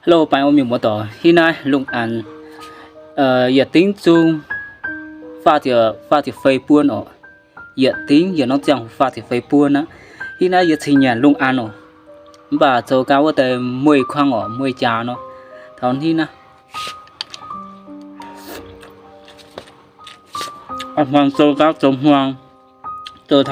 Hello, baeng orn mienh muoz-doic. Hitv naaiv lungh aanx yietc dingv zung faah ziepc fei buon oc. Yietc dingv yietc norm ziangh hoc faah ziepc fei buon aqv. Hitv naaiv yie cingx nyanc lungh aanx oc. Mv baac zoux gau wuov deix mueiz kuang oc, mueiz jaax nor. Taux hitv naaiv a'hmuangx zoux gau zoux hmuangx, zoux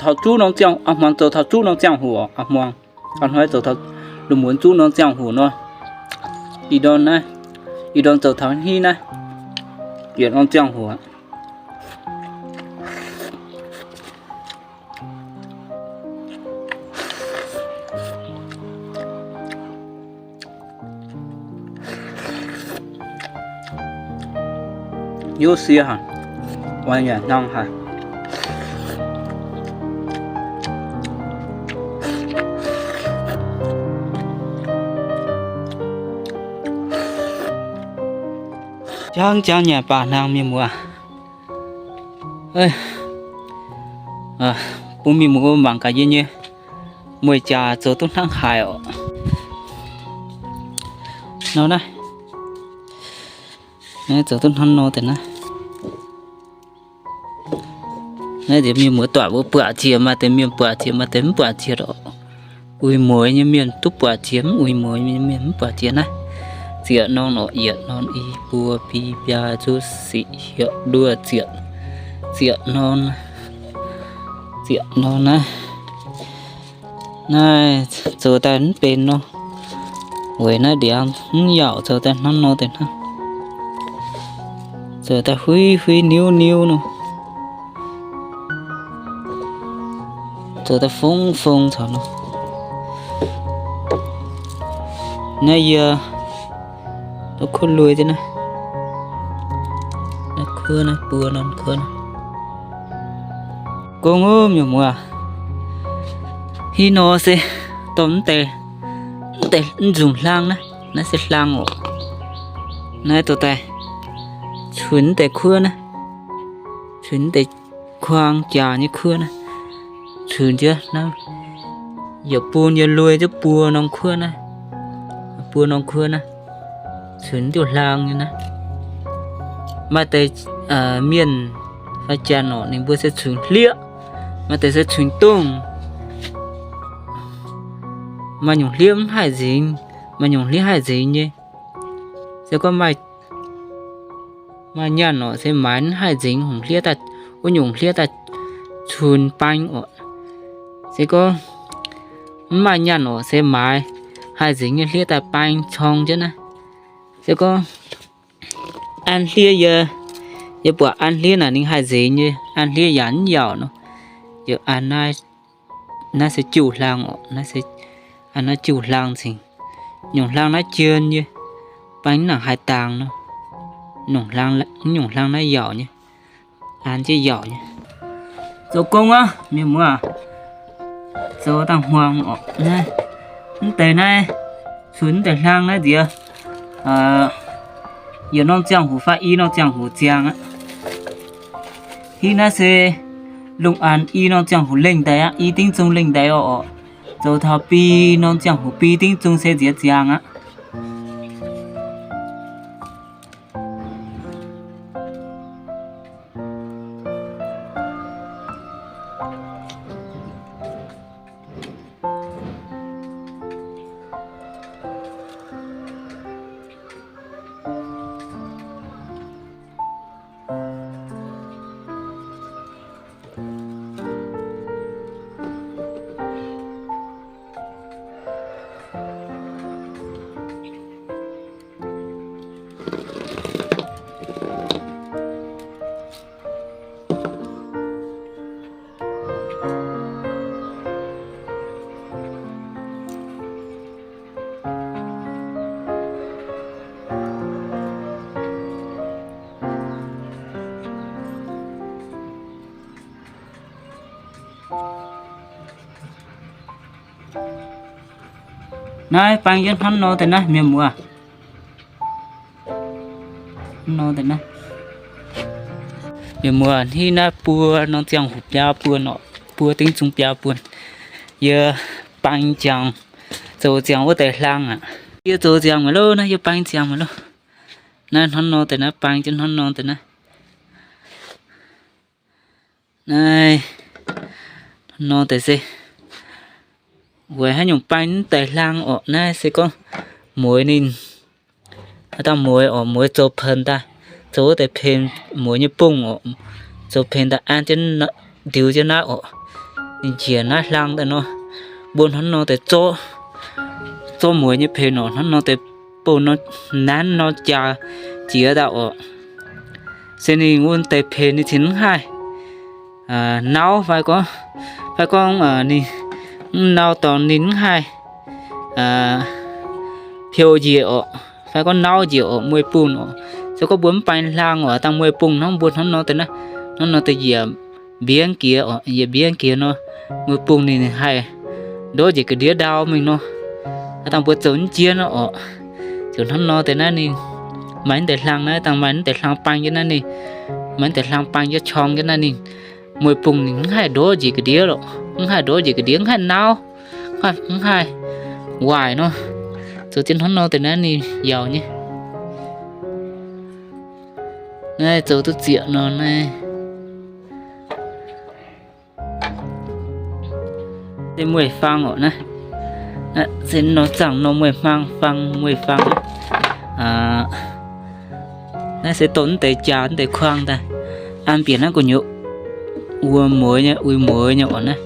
taux zuqv norm ziangh, a'hmuangx zoux taux zuqv norm ziangh hoc, a'hmuangx, a'hnoi zoux taux lungh muonz zuqv norm ziangh hoc nor. Ih ndorm naaiv, ih ndorm zoux taux hitv naaiv yietc norm ziangh hoc. Youv sie haic, oix nyanc hnangv haic. Jangv jangv nyanc baac hnangv, mienh muoz. Bun mienh muoz mangc gaax yie nyei mueiz jaax zoux duqv hnangv haaix oc. Nor naaiv, naaiv zoux duqv hnangv nor deix naaiv. Naaiv nziex mienh muoz-doic mbuo buatc jiex, maaih deix mienh buatc jiex, maaih deix mv buatc jiex oc. Uix mueiz nyei mienh duqv buatc jiex, mv uix mueiz nyei mienh mv buatc jiex naaiv. Zieqc norm oc, yietc norm, i, buo, biei, biaa, zuqv sic, hietc, luoqc, ziepc, ziepc norm, ziepc norm naaiv. Naaiv zoux daaih mv benx nor, weic naaiv ndiangx mv yaauc, zoux daaih hnangv nor deix hnangv. Zoux daaih huiv huiv niuv niuv nor, zoux daaih fong fong caux nor. Naaiv yie kuv lui naaiv, naaiv kuv naaiv buo norm kuv naaiv. Gong ov, mienh muoz, hitv nor se dorh mv deix, mv deix mv nzunc hlang naaiv, naaiv se hlang oc. Naaiv dorh daaih cunx mv deix kuov naaiv, cunx mv deix kuang jaax nyei kuov naaiv, cunx jienv naaiv, yietc bun yie lui jienv buo norm kuov naaiv, buo norm kuov naaiv, cunx diuh hlang nyei naaiv. Maaih deix mienh fai janx oc, ninh mbuo se cunx hlieqv, maaih deix se cunx dongh. Maaih nyungc hlieqv mv haih nzingx, maaih nyungc hlieqv haih nzingx nyei. Se gorngv maaih, maaih nyaanh oc, se maaiz mv haih nzingx nyungc hlieqv daaih, wuov nyungc hlieqv daaih cunx baeng oc. Se gorngv mv maaih nyaanh oc, se maaiz haih nzingx nyei hlieqv daaih baeng corng jienv naaiv. Se gorngv an hlieqv yie, yie buatc an hlieqv naaic ninh haih nzingx nyei, an hlieqv yaac mv yaauc nor, yie an naaiv, naaiv se jiuh hlang oc, naaiv se an naaiv jiuh hlang cingx. Nyungc hlang naaiv jien nyei, baeng mv nangc haih dangx nor. Nyungc hlang, nyungc hlang naaiv yaauc nyei, an jienv yaauc nyei. Zoux gong aqv, mienh muoz. Zoux dangh hmuangx oc. Naaiv, mv deix naaiv, cunx mv deix hlang naaiv nziex, yietc norm ziangh hoc fai i norm ziangh hoc ziangx aqv. Hitv naaiv se lungh aanx i norm ziangh hoc lengh deix aqv, i dingv zung lengh deix oc. Zoux taux biei norm ziangh hoc biei dingv zung se nziex ziangx aqv. Naaiv baeng jienv hnangv nor deix naaiv, mienh muoz. Mienh muoz, hitv naaiv buo norm ziangh hoc biaa buon oc, buo dingv zung biaa buon. Yie baeng jangx Zoux ziangx wuov deix hlang aqv. Yie zoux ziangx maiv loh, naaiv yie baeng ziangx maiv loh. Naaiv hnangv nor deix naaiv, baeng jienv hnangv nor deix naaiv. Naaiv hnangv nor deix se weic haaix nyungc baeng mv deix hlang orqc? Naaiv se gorngv mueiz ninh, aav dangh mueiz orqc, mueiz zoux peng daaih, zoux wuov deix peng, mueiz nyei bungh orqc, zoux peng daaih an jienv, ndiux jienv naaiv orqc. Ninh njiec naaiv hlang daaih nor, mbuo hnangv nor deix zorqv, zorqv mueiz nyei peng orqc, hnangv nor deix bouh nor, nanv nor jaax jiex daaih orqc. Se ninh wuov deix peng ninh cingx mv haih nauv fai gorngv, fai gorngv ninh mv nau dorngx ninh mv haih piou njiec orqc, fai gorngv nauv njiec orqc, mueiz bungh orqc. Se gorngv mbuo mv baeng hlang orqc, dangh mueiz bungh hnangv mbuo hnangv nor deix naaiv, hnangv nor deix yietc mbienv jiex orqc, yietc mbienv jiex nor, mueiz bungh ninh haih ndortv njiec ga'ndiev ndau mingh nor. Aav dangh mbuo zoux mv jien orqc, ziouc hnangv nor deix naaiv ninh maaih mv deix hlang naaiv, dangh maaih mv deix hlang baeng jienv naaiv ninh, maaih mv deix hlang baeng jienv qorng jienv naaiv ninh, mueiz bungh ninh mv haih ndortv njiec ga'ndiev lorqc, mv haih ndortv njiec ga'ndiev, mv haih nauv, mv haih waaic nor. Zoux jienv hnangv nor deix naaiv ninh yaac nyei. Naaiv zoux duqv zieqc nor naaiv. Se mueiz-fang orqc naaiv. Se nor zaangc nor mueiz-hmang, fang, mueiz-fang. Naaiv se dorh mv deix jaax mv deix kuang daaih an bieqc naaiv gu'nyuoz wuom mueiz nyei, uix mueiz nyei orqc naaiv.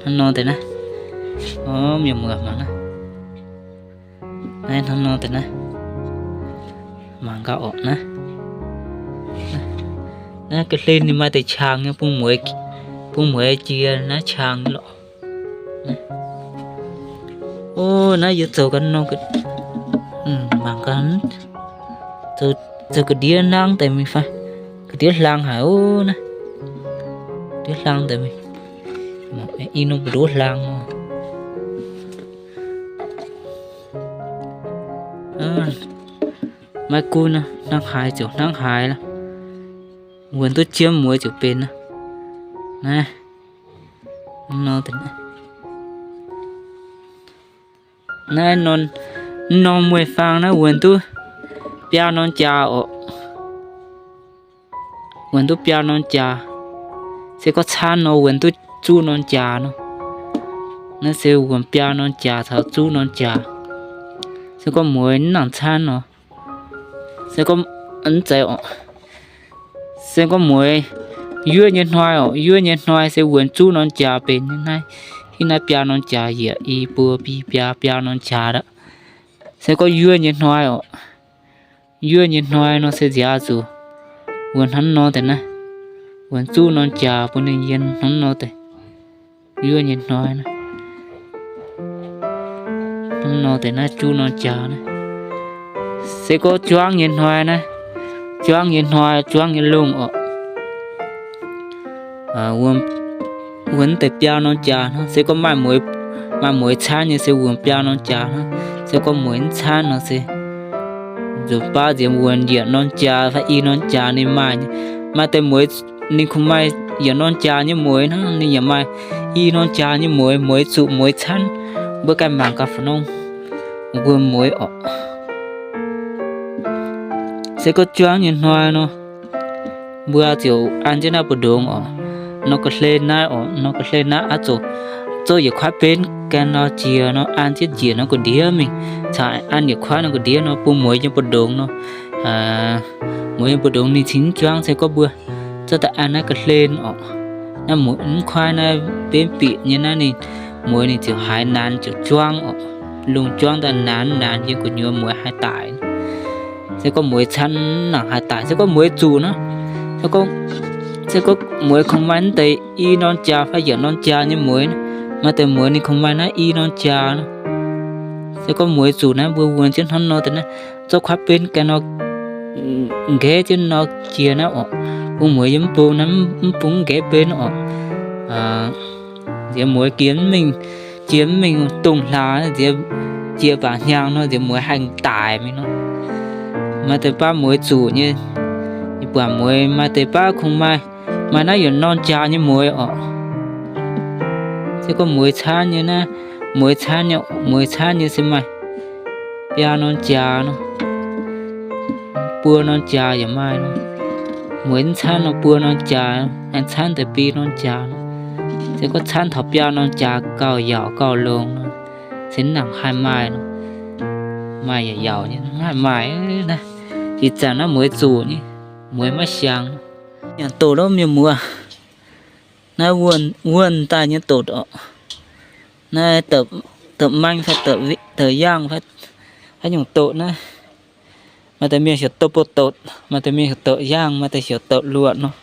Hnangv nor deix naaiv. Mienh muoz mangc naaiv. Naaiv hnangv nor deix naaiv. Mangc gaax orqc naaiv. Naaiv ga'hlen ninh maaih deix qangx nyei, bung mueiz, bung mueiz jiex naaiv qangx nyei lorqc. O, naaiv yie zoux ga'naaiv nor, mangc gaax, zoux ga'ndiev hnangv deix mingh fai, ga'ndiev hlang haic o, naaiv, ga'ndiev hlang deix mingh, i norm ga'ndiev hlang nor. Maiv gunv hnangv haaix ziouc hnangv haaix lorqc. Wuonx duqv jiem mueiz ziouc benx naaiv. Naaiv norm mueiz-faang naaiv wuonx duqv biaa norm jaax orqc. Wuonx duqv biaa norm jaax. Se gorngv caanv nor wuonx duqv zuqv norm jaax nor. Naaiv se wuonx biaa norm jaax caux zuqv norm jaax. Se gorngv mueiz mv nangc caanv nor, se gorngv mv zeiz orqc. Se gorngv mueiz yuov nyei hnoi orqc, yuov nyei hnoi se wuonx zuqv norm jaax benx nyei naaiv. Hitv naaiv biaa norm jaax yaac i buo bi biaa, biaa norm jaax aqv. Se gorngv yuov nyei hnoi orqc, yuov nyei hnoi nor se nziaaux zuqc wuonx hnangv nor deix naaiv, wuonx zuqv norm jaax bun ninh yiem hnangv nor deix. Yuov nyei hnoi naaiv, hnangv nor deix naaiv zuqv norm jaax naaiv. Se gorngv juangv nyei hnoi naaiv, juangv nyei hnoi, juangv nyei lungh orqc, wuonx deix biaa norm jaax hnangv. Se gorngv maaih mueiz caanv nyei se wuonx biaa norm jaax hnangv. Se gorngv mueiz mv caanv nor se nzunc baav nziex wuonx yietc norm jaax fai i norm jaax ninh maaih nyei. Maaih deix mueiz ninh kungx maaih yietc norm jaax nyei mueiz hnangv, ninh yaac maaih i norm jaax nyei mueiz, mueiz zuqc mueiz caanv. Mbuo ganh mangc gaax fai nor, mbuo mueiz orqc. Se gorngv juangv nyei hnoi nor, mbuo ziouc an jienv naaiv mbu'ndongx orqc. Nor ga'hlen naaiv orqc, nor ga'hlen naaiv aqv, zoux, zoux yietc kuaaiv benv ganh nor jiex nor, an jienv njiec nor ga'ndiev mingh, caux an yietc kuaaiv nor ga'ndiev nor bun mueiz nyei mbu'ndongx nor. Mueiz nyei mbu'ndongx ninh cingx juangv. Se gorngv mbuo zorqv daaih an naaiv ga'hlen orqc, naaiv mv kuaaiv naaiv benv bieqc nyei naaiv ninh, mueiz ninh ziouc haiz naanx ziouc juangv orqc. Lungh juangv daaih naanx naanx yiem gu'nyuoz mueiz haih daic. Se gorngv mueiz caanv nangc haih daic. Se gorngv mueiz zuqc nor, se gorngv mueiz kungx maaih naaiv deix i norm jaax fai yietc norm jaax nyei mueiz, maaih deix mueiz ninh kungx maaih naaiv i norm jaax nor. Se gorngv mueiz zuqc naaiv, mbuo wuonx jienv hnangv nor deix naaiv, zorqv kuaaiv benv ganh nor, nqaeqv jienv nor jiex naaiv orqc. Bun mueiz yiem mv bung naaiv, mv bung nqaeqv benv orqc. Nziex mueiz jiex mv mingh, jiex mv mingh dongh hlaax, nziex jiex baac hnyangx nor, nziex mueiz haih daic mingh nor. Maaih deix baav mueiz zuqc nyei, yie buatc mueiz maaih deix baav kungx maaih, maaih naaiv yietc norm jaax nyei mueiz orqc. Se gorngv mueiz caanv nyei naaiv, Mueiz camv nyei, mueiz camv nyei se maaih biaa norm jaax nor, buo norm jaax yaac maaih nor. Mueiz mv camv nor buo norm jaax, aengx camv deix biaa norm jaax nor. Se gorngv camv taux biaa norm jaax gauh yaauc gauh longx nor, se mv nangc haih maaih nor. Maaih yaac yaauc nyei, mv haih maaih naaiv. Ih zanc naaiv mueiz zuqc nyei, mueiz maiv siangx. Yangh doqc lov mienh muoz. Naaiv wuonh daaih nyei doqc oc. Naaiv doqc maeng fai doqc yaangh fai haaix nyungc doqc naaiv. Maaih deix mienh heuc doqc bou doqc, maaih deix mienh heuc doqc yaangh, maaih deix heuc doqc luoqc nor.